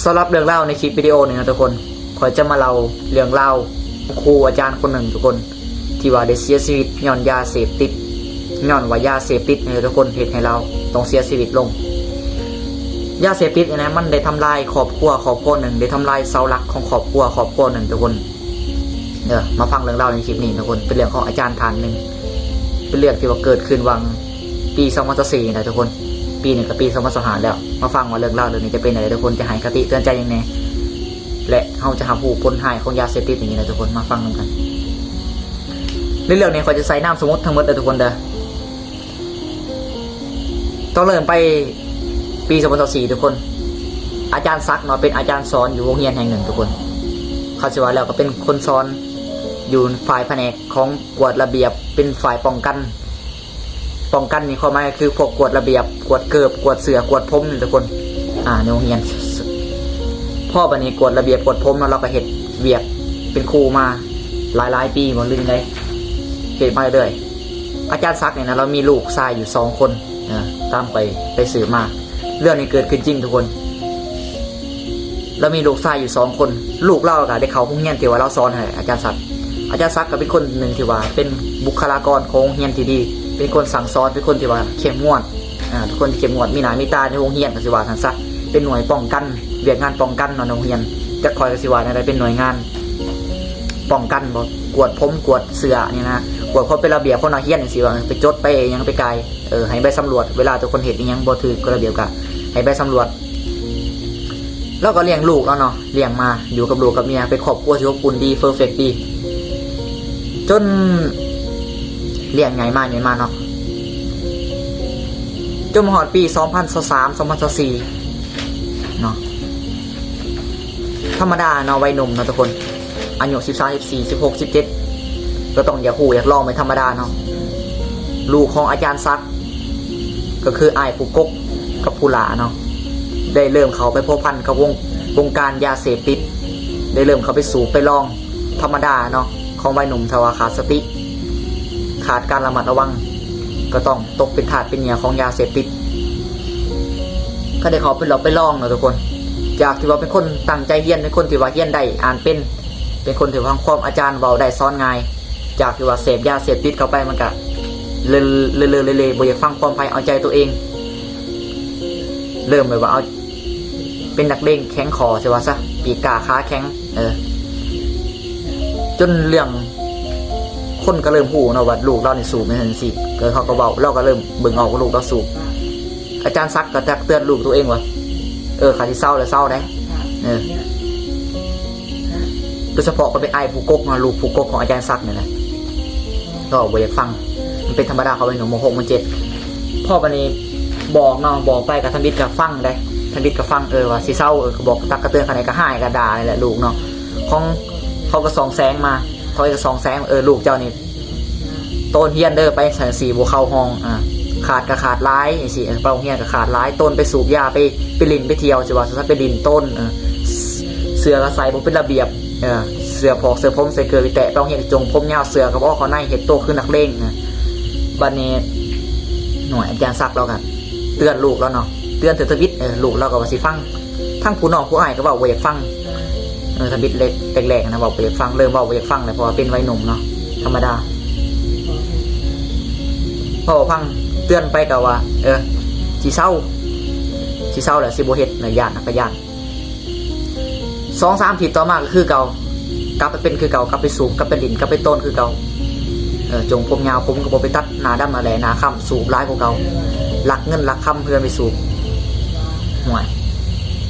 ສຳລັບເລື່ອງລາວໃນຄລິບວິດີໂອນີ້ນະທຸກຄົນ, ຂ້ອຍຈະມາເລົ່າເລື່ອງລາວຄູອາຈານຄົນໜຶ່ງທຸກຄົນ ທີ່ວ່າໄດ້ເສຍຊີວິດຍ້ອນຢາເສບຕິດ, ຍ້ອນວ່າຢາເສບຕິດນີ້ນະທຸກຄົນ ເຮັດໃຫ້ລາວຕ້ອງເສຍຊີວິດລົງ. ຢາເສບຕິດນີ້ນະ ມັນໄດ້ທຳລາຍຄອບຄົວຄອບຄົວໜຶ່ງ, ໄດ້ທຳລາຍເສົາຫຼັກຂອງຄອບຄົວຄອບຄົວໜຶ່ງທຸກຄົນ. ເອີ ມາຟັງເລື່ອງລາວໃນຄລິບນີ້ທຸກຄົນ, ເປັນເລື່ອງຂອງອາຈານທ່ານໜຶ່ງ, ເປັນເລື່ອງທີ່ວ່າເກີດຂຶ້ນຫວ່າງປີສອງພັນຊາວສີ່ນະທຸກຄົນ, ປີນີ້ກໍປີສອງພັນຊາວຫ້າແລ້ວ. ມາຟັງວ່າເລື່ອງລາວເລື່ອງນີ້ຈະເປັນແນວໃດທຸກຄົນ, ຈະໃຫ້ຄະຕິເຕືອນໃຈຫຍັງແດ່ ແລະ ເຮົາຈະຮັບຮູ້ຜົນຮ້າຍຂອງຢາເສບຕິດຫຍັງແດ່ທຸກຄົນ, ມາຟັງນຳກັນ. ໃນເລື່ອງນີ້ຂ້ອຍຈະໃຊ້ນາມສົມມຸດທັງໝົດເດີທຸກຄົນເດີ. ຕ້ອງເລີ່ມໄປປີສອງພັນຊາວສີ່ທຸກຄົນ, ອາຈານສັກເນາະ ເປັນອາຈານສອນຢູ່ໂຮງຮຽນແຫ່ງໜຶ່ງທຸກຄົນ. ເຂົາຊິວ່າແລ້ວກໍເປັນຄົນສອນຢູ່ຝ່າຍພະແນກຂອງກວດລະບຽບ, ເປັນຝ່າຍປ້ອງກັນ. ປ້ອງກັນນີ້ຄວາມໝາຍກໍຄືພວກກວດລະບຽບ, ກວດເກີບ, ກວດເສື້ອ, ກວດຜົມນີ້ທຸກຄົນ, ອາ ໃນໂຮງຮຽນ. ພໍບັດນີ້ກວດລະບຽບກວດຜົມເນາະ, ລາວກໍເຮັດວຽກເປັນຄູມາຫຼາຍໆປີບໍ ຫຼືຈັ່ງໃດ, ເຮັດມາເລື້ອຍໆ. ອາຈານສັກນີ້ນະ ລາວມີລູກຊາຍຢູ່ສອງຄົນ, ເອີ ຕາມໄປ ໄປສືບມາ. ເລື່ອງນີ້ເກີດຂຶ້ນຈິງທຸກຄົນ. ລາວມີລູກຊາຍຢູ່ສອງຄົນ, ລູກລາວກໍໄດ້ເຂົ້າໂຮງຮຽນທີ່ວ່າລາວສອນຫັ້ນແຫຼະ ອາຈານສັກ. ອາຈານສັກກໍເປັນຄົນໜຶ່ງທີ່ວ່າເປັນບຸກຄະລາກອນຂອງໂຮງຮຽນທີ່ດີ, ເປັນຄົນສັ່ງສອນ, ເປັນຄົນທີ່ວ່າເຂັ້ມງວດ, ອາ ເປັນຄົນທີ່ເຂັ້ມງວດ, ມີໜ້າມີຕາໃນໂຮງຮຽນ ກໍຊິວ່າຊັ້ນຊະ. ເປັນໜ່ວຍປ້ອງກັນ, ວຽກງານປ້ອງກັນເນາະ ໃນໂຮງຮຽນ. ຈັກຂ້ອຍກໍຊິວ່າແນວໃດ, ເປັນໜ່ວຍງານ ປ້ອງກັນບໍ, ກວດຜົມ ກວດເສື້ອນີ້ນະ, ກວດຄວາມເປັນລະບຽບຂອງນັກຮຽນຈັ່ງຊີ້ວ່າ, ໄປຈົດໄປຫຍັງໄປກາຍ, ເອີ ໃຫ້ໃບສຳຫຼວດ. ເວລາທຸກຄົນເຮັດອີ່ຫຍັງບໍ່ຖືກກົດລະບຽບກໍໃຫ້ໃບສຳຫຼວດ. ລາວກໍລ້ຽງລູກລາວເນາະ, ລ້ຽງມາ ຢູ່ກັບລູກກັບເມຍ, ເປັນຄອບຄົວທີ່ອົບອຸ່ນດີ ເພີເຟັກດີ. ຈົນລ້ຽງໃຫຍ່ມາ ໃຫຍ່ມາເນາະ, ຈົນມາຮອດປີສອງພັນຊາວສາມ ສອງພັນຊາວສີ່ເນາະ. ທຳມະດາເນາະ ໄວໜຸ່ມເນາະທຸກຄົນ, ອາຍຸສິບສາມ ສິບສີ່ ສິບຫົກ ສິບເຈັດ ກໍຕ້ອງຢາກຮູ້ຢາກລອງເປັນທຳມະດາເນາະ. ລູກຂອງອາຈານສັກ ກໍຄືອ້າຍຜູ້ກົກກັບຜູ້ຫຼ້າເນາະ, ໄດ້ເລີ່ມເຂົ້າໄປພົວພັນກັບວົງ ວົງການຢາເສບຕິດ, ໄດ້ເລີ່ມເຂົ້າໄປສູບໄປລອງ. ທຳມະດາເນາະ ຂອງໄວໜຸ່ມ ຖ້າວ່າຂາດສະຕິ ຂາດການລະມັດລະວັງ ກໍຕ້ອງຕົກເປັນທາດເປັນເຫຍື່ອຂອງຢາເສບຕິດ. ກໍໄດ້ເຂົ້າໄປລອງ ໄປລອງເນາະທຸກຄົນ, ຈາກທີ່ວ່າເປັນຄົນຕັ້ງໃຈຮຽນ, ເປັນຄົນທີ່ວ່າຮຽນໄດ້ອ່ານເປັນ, ເປັນຄົນທີ່ຟັງຄວາມອາຈານເວົ້າໄດ້ສອນງ່າຍ, ຈາກທີ່ວ່າເສບຢາເສບຕິດເຂົ້າໄປ ມັນກະເລີໆເລໆ ບໍ່ຢາກຟັງຄວາມໃຜ ເອົາໃຈຕົວເອງ, ເລີ່ມແບບວ່າເອົາ ເປັນນັກເລງແຂງຄໍ ຊິວ່າຊະ, ປີກກ້າຂາແຂງ. ເອີ ຈົນເລື່ອງ ຄົນກໍເລີ່ມຮູ້ເນາະວ່າລູກລາວນີ້ສູບຈັ່ງຊີ້, ເຂົາກໍເວົ້າ, ລາວກໍເລີ່ມເບິ່ງອອກວ່າລູກລາວສູບ. ອາຈານສັກກໍຕັກເຕືອນລູກຕົວເອງວ່າ ເອີ ຄັນຊິເຊົາແລ້ວເຊົາໄດ້. ເອີ ໂດຍສະເພາະກໍເປັນອ້າຍຜູ້ກົກເນາະ, ລູກຜູ້ກົກຂອງອາຈານສັກນີ້ແຫຼະ, ກໍບໍ່ຢາກຟັງ. ມັນເປັນທຳມະດາຂອງໄວໜຸ່ມ ມໍຫົກ ມໍເຈັດ. ພໍບັດນີ້ບອກເນາະ, ບອກໄປກໍທຳອິດກໍຟັງໄດ໋, ທຳອິດກໍຟັງ, ເອີ ວ່າຊິເຊົາ, ເອີ ກໍບອກ ຕັກກະເຕືອນຂະແນນ ກໍຮ້າຍກໍດ່ານີ້ແຫຼະລູກເນາະ. ຂອງເຂົາກໍສ່ອງແສງມາ, ເຂົາກໍສ່ອງແສງ, ເອີ ລູກເຈົ້ານີ້ ໂຕນຮຽນເດີ, ໄປຊັ້ນຊິບໍ່ເຂົ້າຫ້ອງ, ອາ ຂາດກໍຂາດຫຼາຍຈັ່ງຊີ້, ເອີ ໄປໂຮງຮຽນກໍຂາດຫຼາຍ, ໂຕນໄປສູບຢາ, ໄປ ໄປຫຼິ້ນໄປທ່ຽວ ຊິວ່າຊັ້ນ ໄປຫຼິ້ນໂຕນ, ເອີ ເສື້ອກໍໃສ່ບໍ່ເປັນລະບຽບ, ເອີ ເສື້ອຜອກເສື້ອຜົມໃສ່ເກີບໄປແຕະ, ໄປໂຮງຮຽນກໍຈົ່ງຜົມຍາວ, ເສື້ອກໍບໍ່ເຂົ້າໃນ, ເຮັດໂຕຄືນັກເລງ. ເອີ ບັດນີ້ ໜ່ວຍອາຈານສັກລາວກໍເຕືອນລູກລາວເນາະ, ເຕືອນເທື່ອທຳອິດ, ເອີ ລູກລາວກໍວ່າຊິຟັງ. ທັງຜູ້ນ້ອງຜູ້ອ້າຍກໍເວົ້າບໍ່ຢາກຟັງ. ເອີ ທຳອິດແລກໆນະ ເວົ້າບໍ່ຢາກຟັງ, ເລີ່ມເວົ້າບໍ່ຢາກຟັງແລ້ວ ເພາະວ່າເປັນໄວໜຸ່ມເນາະ, ທຳມະດາ. ເວົ້າໃຫ້ຟັງ, ເຕືອນໄປກໍວ່າ ເອີ ຊິເຊົາ, ຊິເຊົາແລ້ວ ຊິບໍ່ເຮັດນະ, ຢ້ານນະ ກໍຢ້ານ. ສອງສາມອາທິດຕໍ່ມາກໍຄືເກົ່າ, ກັບໄປເປັນຄືເກົ່າ, ກັບໄປສູບ, ກັບໄປຫຼິ້ນ, ກັບໄປໂຕນຄືເກົ່າ. ເອີ ຈົ່ງຜົມຍາວ, ຜົມກໍບໍ່ໄປຕັດ, ໜ້າດຳໜ້າແຫຼ, ໜ້າຄ້ຳ, ສູບຫຼາຍກວ່າເກົ່າ, ລັກເງິນລັກຄຳເພື່ອໄປສູບ. ໂອ້ຍ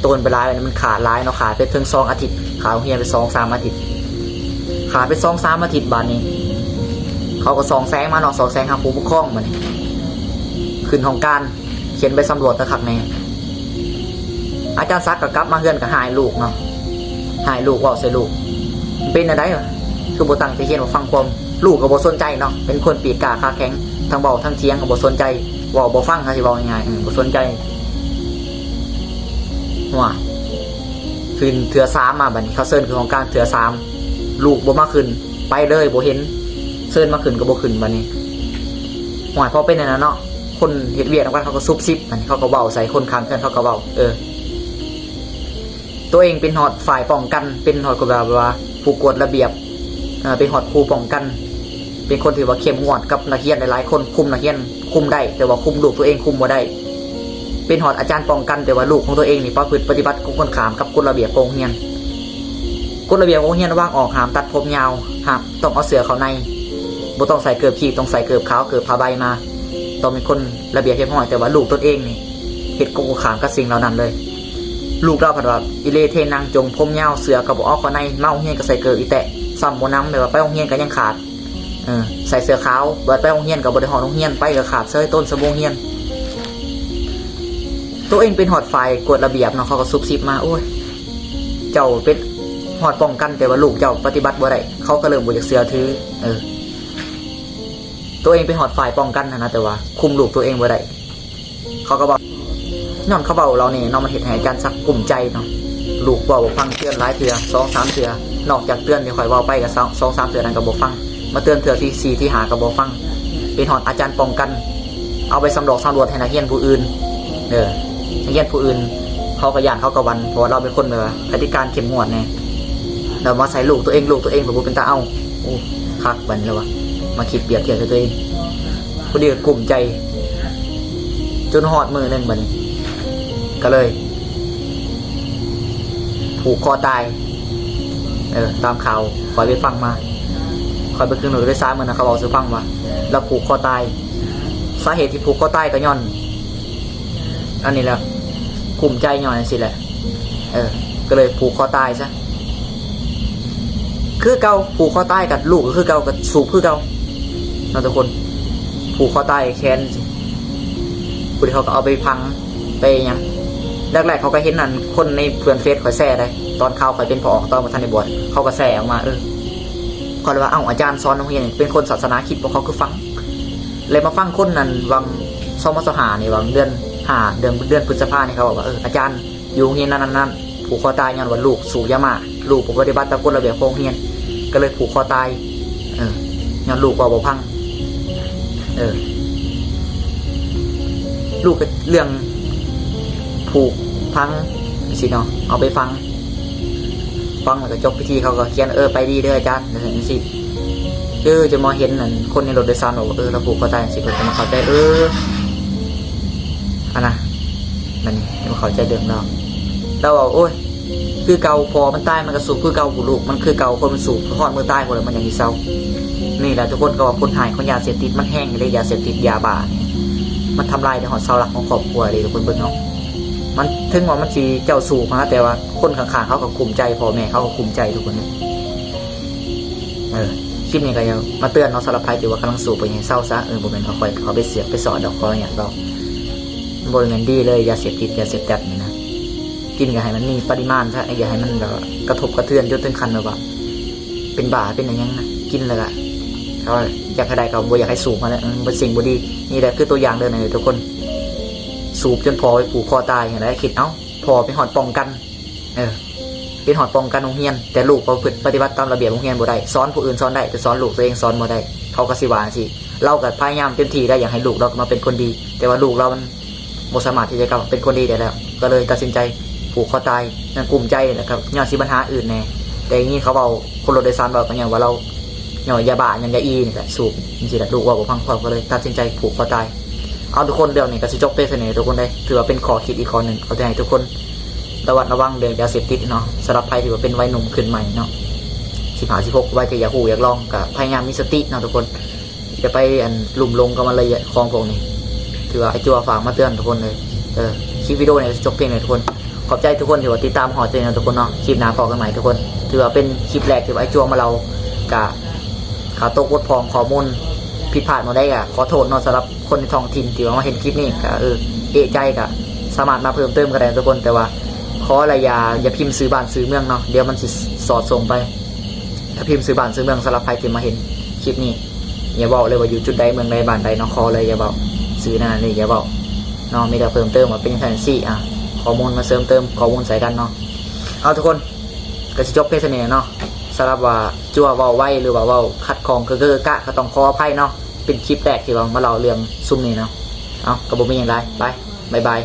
ໂຕນໄປຫຼາຍ ມັນຂາດຫຼາຍເນາະ, ຂາດໄປເຖິງສອງອາທິດ, ຂາດໂຮງຮຽນໄປສອງສາມອາທິດ, ຂາດໄປສອງສາມອາທິດ. ບາດນີ້ເຂົາກໍສ່ອງແສງມາເນາະ, ສ່ອງແສງຫາຜູ້ປົກຄອງ. ບາດນີ້ຂຶ້ນຫ້ອງການ ຂຽນໃບສຳຫຼວດຄັກໆແດ່. ອາຈານສັກກໍກັບມາເຮືອນກໍຮ້າຍລູກເນາະ, ຮ້າຍລູກ, ເວົ້າໃສ່ລູກ, ເປັນແນວໃດ ຄືບໍ່ຕັ້ງໃຈຮຽນ, ບໍ່ຟັງຄວາມ. ລູກກໍບໍ່ສົນໃຈເນາະ, ເປັນຄົນປີກກ້າຂາແຂງ, ທັງເວົ້າທັງຖຽງກໍບໍ່ສົນໃຈ, ເວົ້າບໍ່ຟັງ, ເຮົາຊິເວົ້າງ່າຍໆ, ເອີ ບໍ່ສົນໃຈ. ໂອ້ຍ ຂຶ້ນເທື່ອສາມມາ, ບາດນີ້ເຂົາເຊີນຂຶ້ນຫ້ອງການເທື່ອສາມ, ລູກບໍ່ມາຂຶ້ນ, ໄປເລີຍ ບໍ່ເຫັນ, ເຊີນມາຂຶ້ນກໍບໍ່ຂຶ້ນ. ບາດນີ້ ໂອ້ຍ ພໍເປັນແນວນັ້ນເນາະ, ຄົນເຮັດວຽກນຳກັນເຂົາກໍຊຸບຊິບ, ອັນນີ້ເຂົາກໍເວົ້າໃສ່, ຄົນຂ້າງເຮືອນເຂົາກໍເວົ້າ, ເອີ ເ ຕົວເອງເປັນຮອດຝ່າຍປ້ອງກັນ ເປັນຮອດ ກໍແບບວ່າ ຜູ້ກວດລະບຽບ ເປັນຮອດຄູປ້ອງກັນ ເປັນຄົນທີ່ວ່າເຂັ້ມງວດກັບນັກຮຽນຫຼາຍໆຄົນ ຄຸມນັກຮຽນຄຸມໄດ້ ແຕ່ວ່າຄຸມລູກຕົວເອງຄຸມບໍ່ໄດ້ ເປັນຮອດອາຈານປ້ອງກັນ ແຕ່ວ່າລູກຂອງຕົວເອງນີ້ປະພຶດປະຕິບັດກົງກັນຂ້າມກັບກົດລະບຽບຂອງໂຮງຮຽນ. ກົດລະບຽບຂອງໂຮງຮຽນວາງອອກ ຫ້າມຕັດຜົມຍາວ ຫ້າມ ຕ້ອງເອົາເສື້ອເຂົ້າໃນ ບໍ່ຕ້ອງໃສ່ເກີບຂີດ ຕ້ອງໃສ່ເກີບຂາວ ເກີບຜ້າໃບມາ ຕ້ອງເປັນຄົນລະບຽບຮຽບຮ້ອຍ ແຕ່ວ່າລູກຕົນເອງນີ້ເຮັດກົງກັນຂ້າມກັບສິ່ງເຫຼົ່ານັ້ນເລີຍ. ລູກລາວພັດວ່າອີເລເທນາງຈົງ ຜົມຍາວ ເສື້ອກໍບໍ່ເອົາເຂົ້າໃນ ມາໂຮງຮຽນກໍໃສ່ເກີບອີແຕະ ຊ້ຳບໍ່ນຳ ແບບວ່າໄປໂຮງຮຽນກໍຍັງຂາດ ເອີ ໃສ່ເສື້ອຂາວ ບາດໄປໂຮງຮຽນກໍບໍ່ໄດ້ຮອດໂຮງຮຽນ ໄປກໍຂາດເສີຍ ໂຕນສະໂບງຮຽນ. ໂຕເອງເປັນຮອດຝ່າຍກວດລະບຽບເນາະ ເຂົາກໍຊຸບຊິບມາ ໂອ້ຍ ເຈົ້າເປັນຮອດປ້ອງກັນ ແຕ່ວ່າລູກເຈົ້າປະຕິບັດບໍ່ໄດ້ ເຂົາກໍເລີ່ມບໍ່ຢາກເຊື່ອຖື ເອີ ໂຕເອງເປັນຮອດຝ່າຍປ້ອງກັນຫັ້ນນະ ແຕ່ວ່າຄຸມລູກໂຕເອງບໍ່ໄດ້ ເຂົາກໍເວົ້າ ຍ້ອນເຂົາເວົ້າເຫຼົ່ານີ້ເນາະ ມັນເຮັດໃຫ້ອາຈານສັກກຸ້ມໃຈເນາະ ລູກເວົ້າບໍ່ຟັງ ເຕືອນຫຼາຍເທື່ອ ສອງສາມເທື່ອ ນອກຈາກເຕືອນທີ່ຂ້ອຍເວົ້າໄປກໍສອງສາມເທື່ອນັ້ນກໍບໍ່ຟັງ ມາເຕືອນເທື່ອທີສີ່ທີຫ້າກໍບໍ່ຟັງ ເປັນຮອດອາຈານປ້ອງກັນ ເອົາໄປສຳຫຼອກສຳຫຼວດໃຫ້ນັກຮຽນຜູ້ອື່ນ ເອີ ນັກຮຽນຜູ້ອື່ນເຂົາກໍຢ້ານ ເຂົາກໍຫວັ່ນ ເພາະວ່າລາວເປັນຄົນແບບວ່າ ພະຕິການເຂັ້ມງວດແດ່ ແລ້ວມາໃສ່ລູກຕົວເອງ ລູກຕົວເອງກໍບໍ່ເປັນຕາເອົາ ໂອ້ ຄັກບັດນີ້ແລ້ວວ່າ ມາຄິດປຽບທຽບໃສ່ຕົວເອງ ພໍດີກໍກຸ້ມໃຈ ຈົນຮອດມື້ໜຶ່ງບັດນີ້ ກໍເລີຍຜູກຄໍຕາຍ ເອີ ຕາມຂ່າວຂ້ອຍໄປຟັງມາ ຂ້ອຍໄປຂຶ້ນລົດໂດຍສານມື້ນັ້ນ ເຂົາເວົ້າສູ່ຟັງວ່າລາວຜູກຄໍຕາຍ ສາເຫດທີ່ຜູກຄໍຕາຍກໍຍ້ອນ ອັນນີ້ແຫຼະ ກຸ້ມໃຈຍ້ອນຈັ່ງຊີ້ແຫຼະ ເອີ ກໍເລີຍຜູກຄໍຕາຍຊະ ຄືເກົ່າ ຜູກຄໍຕາຍກັບລູກກໍຄືເກົ່າ ກໍສູບຄືເກົ່າເນາະທຸກຄົນ ຜູກຄໍຕາຍແຂນ ຜູ້ທີ່ເຂົາກໍເອົາໄປຝັງໄປຫຍັງ ແລກໆເຂົາກໍເຫັນອັນຄົນໃນເພື່ອນເຟສຂ້ອຍແຊໄດ໋ ຕອນຂ່າວຂ້ອຍເປັນຜອອອກ ຕອນບໍ່ທັນໄດ້ບວດ ເຂົາກໍແຊອອກມາ ເອີ ຂ້ອຍເລີຍວ່າ ເອົ້າ ອາຈານສອນໂຮງຮຽນເປັນຄົນສາສະໜາຄຣິດບໍ່ ເຂົາຄືຝັງ ແລະມາຟັງຄົນນັ້ນຫວ່າງ ສອງພັນຊາວຫ້ານີ້ ຫວ່າງເດືອນຫ້າ ເດືອນ ເດືອນພຶດສະພານີ້ ເຂົາເວົ້າວ່າ ເອີ ອາຈານຢູ່ໂຮງຮຽນນັ້ນໆໆ ຜູກຄໍຕາຍຍ້ອນວ່າລູກສູບຢາມ້າ ລູກບໍ່ປະຕິບັດຕາມກົດລະບຽບຂອງໂຮງຮຽນ ກໍເລີຍຜູກຄໍຕາຍ ເອີ ຍ້ອນລູກເວົ້າບໍ່ຟັງ ເອີ ລູກກໍເລື່ອງຜູກຝັງຈັ່ງຊີ້ເນາະ ເອົາໄປຝັງ ຟັງແລ້ວກໍຈົບພິທີ ເຂົາກໍຂຽນ ເອີ ໄປດີເດີອາຈານ ຈັ່ງຊີ້ ຄືຈະມາເຫັນອັນຄົນໃນລົດໂດຍສານວ່າ ເອີ ລາວຜູກຄໍຕາຍຈັ່ງຊີ້ ເພິ່ນກໍມາເຂົ້າໃຈ ເອີ ອັນນະ ແມ່ນນີ້ ມາເຂົ້າໃຈເລື່ອງລາວ ລາວເວົ້າ ໂອ້ຍ ຄືເກົ່າ ພໍ່ມັນຕາຍມັນກໍສູບຄືເກົ່າ ຜູ້ລູກມັນຄືເກົ່າ ຄົນມັນສູບຮອດມື້ຕາຍພຸ້ນແຫຼະ ມັນຈັ່ງຊິເຊົາ ນີ້ແຫຼະທຸກຄົນ ກໍວ່າຜົນຮ້າຍຂອງຢາເສບຕິດ ມັນແຮງເດ້ ຢາເສບຕິດ ຢາບ້ານີ້ ມັນທຳລາຍໄດ້ຮອດເສົາຫຼັກຂອງຄອບຄົວເດ້ ທຸກຄົນເບິ່ງເອົາ ມັນ ເຖິງວ່າມັນຊິເຈົ້າສູບຫັ້ນນະ ແຕ່ວ່າຄົນຂ້າງໆເຂົາກໍກຸ້ມໃຈ ພໍ່ແມ່ເຂົາກໍກຸ້ມໃຈ ທຸກຄົນເອີຍ. ເອີ ຄລິບນີ້ກໍຢາກມາເຕືອນເນາະ ສຳລັບໃຜທີ່ວ່າກຳລັງສູບ ກໍໃຫ້ເຊົາຊະ ເອີ ບໍ່ແມ່ນວ່າຂ້ອຍເຂົ້າໄປສຽກໄປສອດດອກ ຂໍຫຍັງດອກ ບໍ່ແມ່ນດີເລີຍ ຢາເສບຕິດ ຢາເສບແຕັບນີ້ນະ ກິນກໍໃຫ້ມັນມີປະລິມານຊະ ຢ່າໃຫ້ມັນແບບວ່າກະທົບກະເທືອນຈົນເຖິງຂັ້ນແບບວ່າເປັນບ້າເປັນອີ່ຫຍັງນະ ກິນແລ້ວກໍ ເຂົາຢາກໃຫ້ໄດ້ກໍບໍ່ຢາກໃຫ້ສູບຫັ້ນແຫຼະ ເອີ ມັນເປັນສິ່ງບໍ່ດີ ນີ້ແຫຼະຄືຕົວຢ່າງເດີ ທຸກຄົນ ສູບຈົນພໍ່ໄປຜູກຄໍຕາຍຫັ້ນແຫຼະ ຄິດເອົາ ພໍ່ໄປຮອດປ້ອງກັນ ເອີ ເປັນຮອດປ້ອງກັນໂຮງຮຽນ ແຕ່ລູກປະພຶດປະຕິບັດຕາມລະບຽບໂຮງຮຽນບໍ່ໄດ້ ສອນຜູ້ອື່ນສອນໄດ້ ແຕ່ສອນລູກຕົວເອງສອນບໍ່ໄດ້ ເຂົາກໍຊິວ່າຈັ່ງຊີ້ ລາວກໍພະຍາຍາມເຕັມທີ່ແລ້ວ ຢາກໃຫ້ລູກລາວກໍມາເປັນຄົນດີ ແຕ່ວ່າລູກລາວມັນບໍ່ສາມາດທີ່ຈະກັບມາເປັນຄົນດີໄດ້ແລ້ວ ກໍເລີຍຕັດສິນໃຈຜູກຄໍຕາຍ ຍັງກຸ້ມໃຈ ແລ້ວກໍຍ້ອນຊິບັນຫາອື່ນແດ່ ແຕ່ໄດ້ຍິນເຂົາເວົ້າ ຄົນລົດໂດຍສານເວົ້າກໍຍ້ອນວ່າລາວ ຍ້ອນຢາບ້າ ຍ້ອນຢາອີນີ້ແຫຼະ ສູບຈັ່ງຊີ້ແຫຼະ ລູກເວົ້າບໍ່ຟັງ ພໍ່ກໍເລີຍຕັດສິນໃຈຜູກຄໍຕາຍ. ເອົາ ທຸກຄົນ ເລື່ອງນີ້ກໍຊິຈົບພຽງເທົ່ານີ້ ທຸກຄົນເດ້ ຖືວ່າເປັນຂໍ້ຄິດອີກຂໍ້ໜຶ່ງ ເອົາໃຫ້ທຸກຄົນລະວັດລະວັງເລື່ອງຢາເສບຕິດເນາະ ສຳລັບໃຜທີ່ວ່າເປັນໄວໜຸ່ມຂຶ້ນໃໝ່ເນາະ ສິບຫ້າ ສິບຫົກ ໄວທີ່ຢາກຮູ້ຢາກລອງ ກໍພະຍາຍາມມີສະຕິເນາະທຸກຄົນ ຢ່າໄປ ອັນ ລຸ່ມຫຼົງກັບມັນເລີຍ ຂອງພວກນີ້ ຖືວ່າອ້າຍຈົວຝາກມາເຕືອນທຸກຄົນເລີຍ. ເອີ ຄລິບວິດີໂອນີ້ກໍຊິຈົບພຽງເທົ່ານີ້ທຸກຄົນ ຂອບໃຈທຸກຄົນທີ່ວ່າຕິດຕາມຮອດເທື່ອນີ້ເນາະທຸກຄົນເນາະ ຄລິບໜ້າພໍ້ກັນໃໝ່ທຸກຄົນ ຖືວ່າເປັນຄລິບແລກທີ່ວ່າອ້າຍຈົວມາເລົ່າ ກະຂາດຕົກບົກຜ່ອງ ຂໍ້ມູນຜິດພາດໝ່ອງໃດກະຂໍໂທດເນາະ ສຳລັບຄົນໃນທ້ອງຖິ່ນທີ່ວ່າມາເຫັນຄລິບນີ້ ກະ ເອີ ເອະໃຈກະສາມາດມາເພີ່ມເຕີມກໍໄດ້ທຸກຄົນ ແຕ່ວ່າຂໍລະຢ່າ ຢ່າພິມຊື່ບ້ານຊື່ເມືອງເນາະ ດຽວມັນຊິສອດສົ່ງໄປ ຖ້າພິມຊື່ບ້ານຊື່ເມືອງ ສຳລັບໃຜທີ່ມາເຫັນຄລິບນີ້ ຢ່າເວົ້າເລີຍວ່າຢູ່ຈຸດໃດ ເມືອງໃດ ບ້ານໃດເນາະ ຂໍເລີຍຢ່າເວົ້າ ຊື່ນັ້ນນີ້ຢ່າເວົ້າເນາະ ມີແຕ່ເພີ່ມເຕີມວ່າເປັນຈັ່ງຊັ້ນຈັ່ງຊີ້ ອາ ຂໍ້ມູນມາເສີມເຕີມຂໍ້ມູນໃສ່ກັນເນາະ. ເອົາ ທຸກຄົນ ກໍຊິຈົບພຽງເທົ່ານີ້ເນາະ ສຳລັບວ່າຈົວເວົ້າໄວ ຫຼືວ່າເວົ້າຂັດຂ້ອງເກີະກະ ກໍຕ້ອງຂໍອະໄພເນາະ ເປັນຄລິບແລກທີ່ວ່າມາເລົ່າເລື່ອງຊຸມນີ້ເນາະ. ເອົາ ກໍບໍ່ມີຫຍັງຫຼາຍ ໄປ ບາຍບາຍ.